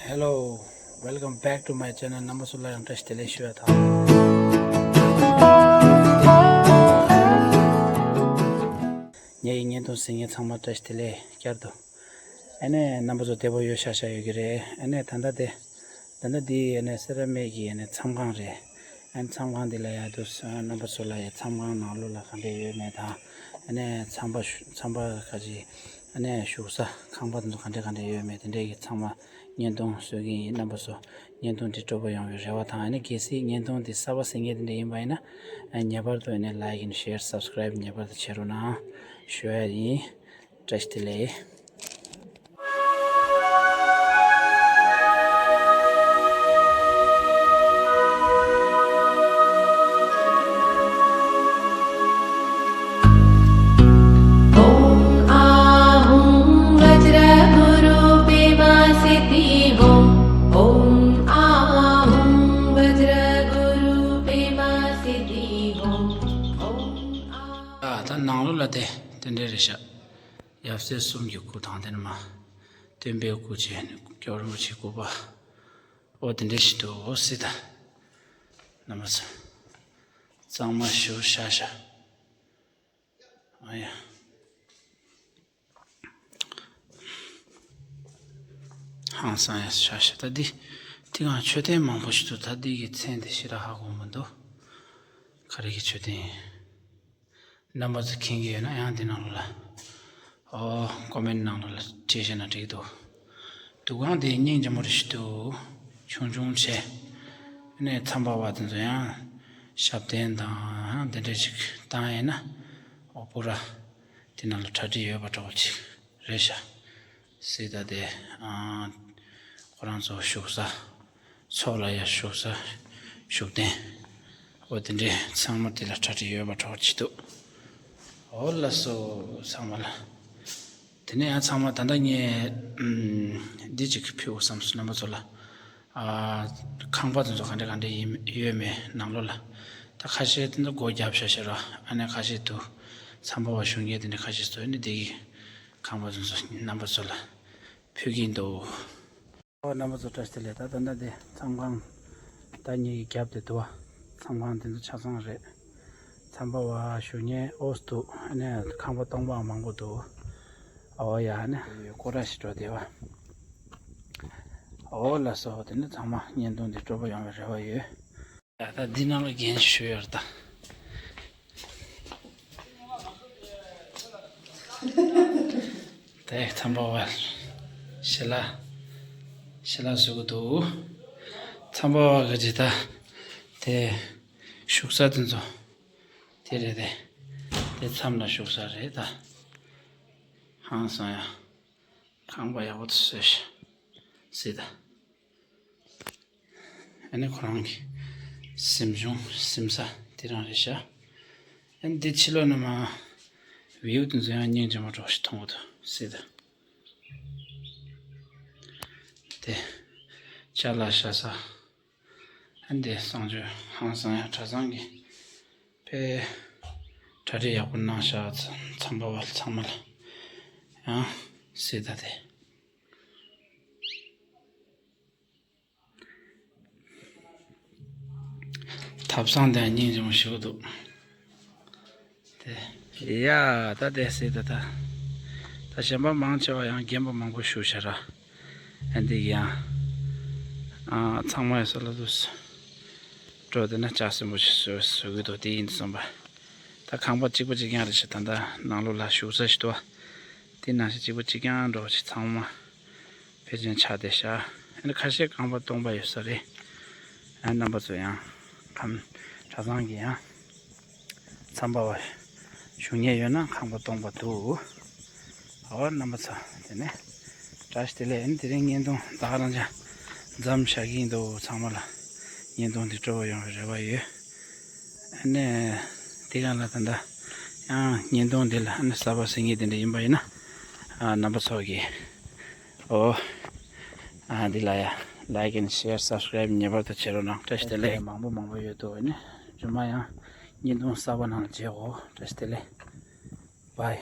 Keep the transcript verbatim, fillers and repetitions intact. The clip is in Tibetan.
Hello, welcome back to my channel. རྣམ་པ་ཚོ་ལ་ཡང་བཀྲ་ཤིས་བདེ་ལེགས་ཞུ་ཡ་དང་། ངའི་བརྙན་ཐུང་གཟིགས་མཁན་ཚང་མ་བཀྲ་ཤིས་བདེ་ལེགས་བསྐྱར་དུ། ཨ་ནི་རྣམ་པ་ཚོ་བདེ་པོ་ཡོད་ཤག་ཤག་ཡོད་ཀྱི་རེད། ཨ་ནི་ད་ལྟ་དེ། ད་ལྟ་འདི་ཨ་ནི་སེ་ར་སྨད་ཀྱི་ཨ་ནི་མཚམས་ཁང་རེད། ཨ་ནི་མཚམས་ཁང་འདི་ལ་ཡ་དུ་རྣམ་པ་ཚོ་ལ་ཡ་མཚམས་ཁང་ནང་ལོགས་ལ་ག་འདྲས་ཡོད་མེད་དང་། ཨ་ནི་མཚམས་པ་མཚམས་པ་ག་ཅི། ཨ་ནི་བཞུགས་ས་ཁང་པ་དེ་ཚོ་ག་འདྲས་ག་འདྲས་ཡོད་མེད་དེ་འདྲས་ཀྱི་ཚང་མ་བརྙན་ཐུང་བཟོ་གི་ཡིན། རྣམ་པ་ཚོ་བརྙན་ཐུང་འདི་སྤྲོ་པོ་ཡོང་བའི་རེ་བ་དང་། ཨ་ནི་གལ་སྲིད་བརྙན་ཐུང་འདི་གསར་པ་གཟིགས་མཁན་དེ་འདྲས་ཡིན་པ་ཡིན་ན། ཨ་ངེས་པར་དུ་ཨ་ནི་like and share, subscribe ངེས་པར་དུ་བྱེད་རོགས་གནང་ཞུ་ཡ་ཡིན། བཀྲ་ཤིས་བདེ་ལེགས། ॐ आहुं वज्रगुरु पेमा सिद्धि होम। ॐ आहुं वज्रगुरु पेमा सिद्धि होम। ॐ आ- ད་ནང་ལོགས་ལ་དེ་དེ་འདྲས་རེད་ཤག། ཡབ་སྲས་གསུམ་གྱི་སྐུ་དང་དེ་ནས་མ། སྟོན་པའི་སྐུ་བྱས་ནས་སྐྱབས་རིན་པོ་ཆེའི་སྐུ་པར། ཨོ་དེ་འདྲས་ཞིག་འདུག། ཨོ་སྲིད་ད། རྣམ་པ་ཚོ། གཙང་མ་ཞེ་པོ་ཤག་ཤག། ཨ་ཡ། ཧང་སང་ཡ་ཤག་ཤག། ད་འདི། དེ་གང་མཆོད་རྟེན་མང་པོ་ཞིག་འདུག། ད་འདི་གི་མཚན་དེ་ཞེ་དྲག་ཧ་གོ་མི་འདུག། ག་རེ་གི་མཆོད་རྟེན་ཡིན། རྣམ་པ་ཚོ་མཁྱེན་གྱི་ཡོད་ན་ཡང་འདི་ནང་ལོགས་ལ། ཨོ། ཀོ་མེན་ནང་ལོགས་ལ་བྲིས་བཞག་ན་འགྲིག་འདུག། འདུ་ཁང་དེ་སྙིང་རྗེ་མོ་རེ་ཞིག་འདུག། ཆུང་ཆུང་བྱས། ཨ་ནི་མཚམས་པ་བ་དེ་ཚོ་ཡང་ཞབས་བརྟན་དང་དེ་འདྲ་ཞིག་བཏང་ཡིན་ན། ཨོ་པུ་ར། དེ་ནང་ལ་གྲ་སྒྲིག་ཡོད་པ་འདྲ་བོ་ཅིག་རེད་ཤག། སྲིད་ད་དེ། ཨ། ཁོ་རང་ཚོ་བཞུགས་ས། ཚོགས་ལ་ཡ་བཞུགས་ས། བཞུགས་གདན། འོ་དེ་འདྲས་ཚང་མ་དེ་ལ་གྲ་སྒྲིག་ཡོད་པ་འདྲ་བོ་ཅིག་འདུག། འོ་ལགས་སོ། ཚང་མ་ལ། དེ་ནས་ཡང་ཚང་མ་ད་ལྟ་ངས་ཨམ། འདི་ཅིག་ཕུལ་དགོས་བསམ་སོང་། རྣམ་པ་ཚོ་ལ། ཨ། ཁང་པ་དེ་ཚོ་ག་འདྲ་ག་འདྲ་ཡིན་ཡོད་མེད་ནང་ལོགས་ལ། ད་ཁ་ཤས་དེ་ཚོ་སྒོ་བརྒྱབ་བཞག་བཞག་ར། ཨ་ནི་ཁ་ཤས་འདུག། མཚམས་པ་བ་བཞུགས་མཁན་དེ་འདྲ་ཁ་ཤས་ཚོ་ནི་བསྡད་ཀྱི། ཁང་པ་དེ་ཚོ་རྣམ་པ་ཚོ་ལ་ཕུལ་གྱིན་འདུག། ཨོ་རྣམ་པ་ཚོ་བཀྲ་ཤིས་བདེ་ལེགས། ད་ད་ལྟ་དེ་མཚམས་ཁང་། ད་ངེད་ཀྱི་རྒྱབ་དེ་འདུག་བ། མཚམས་ཁང་དེ་ཚོ་ཆ་ཚང་རེད། མཚམས་པ་བ་བཞུགས་མཁན་ཨོ་སི་འདུག། ཨ་ནི་ཁང་པ་སྟོང་པ་མང་པོ་འདུག། ཨོ་ཡ་ཨ་ནི་ཡོད་སྐོར་ར་ཞིག་འགྲོ་བསྡད་བ། ཨོ་ལགས་སོ། དེ་ནི་ཚང་མ་བརྙན་ཐུང་འདི་སྤྲོ་པོ་ཡོང་བའི་རེ་བ་ཡོད། ད་ལྟ་འདི་ནང་ལ་རྒན་ཞུ་ཡོད་ད། དེ་མཚམས་པ་བ། ཞི་ལ། ཞི་ལ་བཟོ་གི་འདུག། མཚམས་པ་བ་གི་ཇི་ལྟ། དེ། བཞུགས་ས་དེ་ཚོ། དེ་རེད་དེ། དེ་མཚམས་ལ་བཞུགས་ས་རེད་ད། ཧང་སང་ཡ། ཁང་པ་ཡག་པོ་དེ་བཟོས་ཤག། སྲིད་ད། ཨ་ནི་ཁོ་རང་གི་གཟིམ་ཆུང་གཟིམ་ས་དེ་རང་རེད་ཤག། ཨ་ནི་དེ་ཕྱི་ལོགས་ནས་མ། བིའུ་དེ་ཚོ་ཡང་སྙིང་རྗེ་མོ་འདྲ་བོ་ཞིག་མཐོང་གི་འདུག། སྲིད་ད། དེ་ཅ་ལག་བཞག་ས། ཨ་ནི་དེ་གསང་སྤྱོད་ཧང་སང་ཡ། གྲྭ་ཚང་གི་དཔེ་གྲ་སྒྲིག་ཡག་པོ་གནང་ཤག། མཚམས་པ་བ་ཚང་མ་ལ་ཡང་སྲིད་ད་དེ། ཐབ་ཚང་དེ་སྙིང་རྗེ་མོ་ཞེ་པོ་འདུག། དེ། ཡ། ད་དེ་སྲིད་ད་ད། ད་གཞན་པ་མང་ཆེ་བ་ཡང་རྒན་པ་མང་པོ་བཞུགས་ཤག་ར། ཨ་འདི་ཡང་། ཨ་ཚང་མ་ཡོད་ས་ལ་དུས། འགྲོ་དེ་ན་ལྕགས་སྲིན་པོ་ཞིག་བཟོ་བཟོ་གི་འདུག། དེ་ཡིན་དུ་སོང་པ། ད་ཁང་པ་གཅིག་པ་གཅིག་རྐྱང་རེད་ཤག། ད་ད་ནང་ལོགས་ལ་བཞུགས་ས་ཞིག་འདུག་པ། དེ་ནང་བཞིན་གཅིག་པ་གཅིག་རྐྱང་འགྲོ་ཞིག་ཚང་མ། ཕལ་ཆེར་ཆགས་བསྡད་ཤག། ཨ་ནི་ཁ་ཤས་ཁང་པ་སྟོང་པ་ཡོད་ས་རེད། ཨ་རྣམ་པ་ཚོ་ཡང་ཁམས་གྲྭ་ཚང་གི་ཡང་མཚམས་པ་བ་བཞུགས་མཁན་ཡོད་ན་ཁང་པ་སྟོང་པ་འདུག། ཨ་བ་རྣམ་པ་ཚོ་དེ་ནས་བཀྲ་ཤིས་བདེ་ལེགས། ཨ་ནི་དེ་རིང་བརྙན་ཐུང་ད་ག་རང་ཅག་མཚམས་བཞག་གིན་འདུག། ཚང་མ་ལ་བརྙན་ཐུང་འདི་སྤྲོ་པོ་ཡོང་བའི་རེ་བ་ཡོད། ཨ་ནི་དེ་ག་ལ་ད་ལྟ་ཡང་བརྙན་ཐུང་འདི་ལ་ཨ་ནི་གསར་པ་གཟིགས་མཁན་དེ་འདྲ་ཡིན་པ་ཡིན་ན། ཨ་རྣམ་པ་ཚོ་གིས། ཨོ། ཨ་འདི་ལ་ཡ། Like and share, subscribe ངེས་པར་དུ་བྱེད་རོགས་གནང་། བཀྲ་ཤིས་བདེ་ལེགས། མང་པོ་མང་པོ་ཡོད་འདུག། ཨ་ནི་རྗེས་མ་ཡང་བརྙན་ཐུང་གསར་པ་ནང་ལ་མཇལ་གོ། བཀྲ་ཤིས་བདེ་ལེགས། Bye.